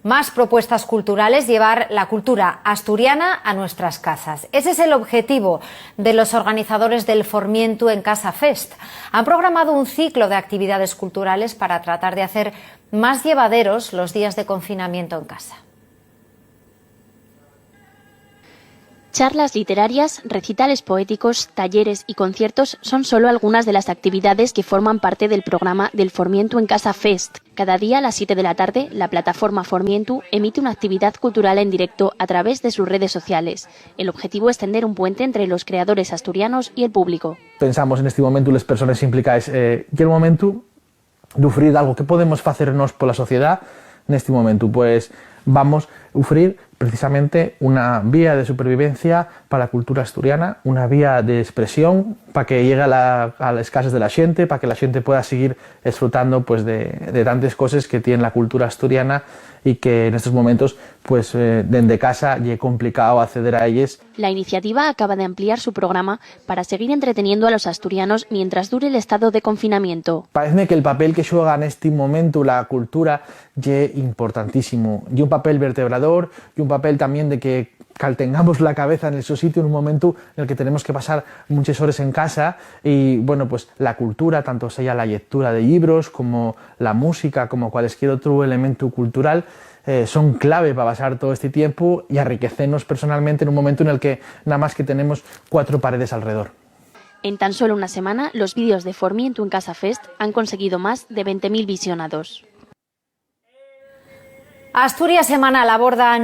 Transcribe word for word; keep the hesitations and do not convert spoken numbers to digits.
Más propuestas culturales, llevar la cultura asturiana a nuestras casas. Ese es el objetivo de los organizadores del Formientu en Casa Fest. Han programado un ciclo de actividades culturales para tratar de hacer más llevaderos los días de confinamiento en casa. Charlas literarias, recitales poéticos, talleres y conciertos son solo algunas de las actividades que forman parte del programa del Formientu en Casa Fest. Cada día a las siete de la tarde, la plataforma Formientu emite una actividad cultural en directo a través de sus redes sociales. El objetivo es tender un puente entre los creadores asturianos y el público. Pensamos en este momento les personas implicadas, eh, y el momento de ofrecer algo que podemos hacernos por la sociedad en este momento. Pues vamos a ofrecer precisamente una vía de supervivencia para la cultura asturiana, una vía de expresión para que llegue a, la, a las casas de la gente, para que la gente pueda seguir disfrutando, pues, de, de tantas cosas que tiene la cultura asturiana y que en estos momentos, pues, eh, desde casa ya es complicado acceder a ellas. La iniciativa acaba de ampliar su programa para seguir entreteniendo a los asturianos mientras dure el estado de confinamiento. Paezme que el papel que xuega nesti momentu la cultura ye importantísimo. Ye un papel vertebrador, ye un papel tamién de que caltengamos la cabeza nel so sitiu nun momentu nel que tenemos que pasar munches hores en casa. Y, bueno, pues, la cultura, tanto sea la llectura de llibros como la música, como cualesquier otru elementu cultural, eh, son clave pa pasar todo esti tiempu y arriquecenos personalmente nun momentu nel que namás que tenemos cuatro paredes alredor. En tan solo una semana, los vídeos de Formientu en Casa Fest han conseguido más de veinte mil visionados. Asturias Semanal aborda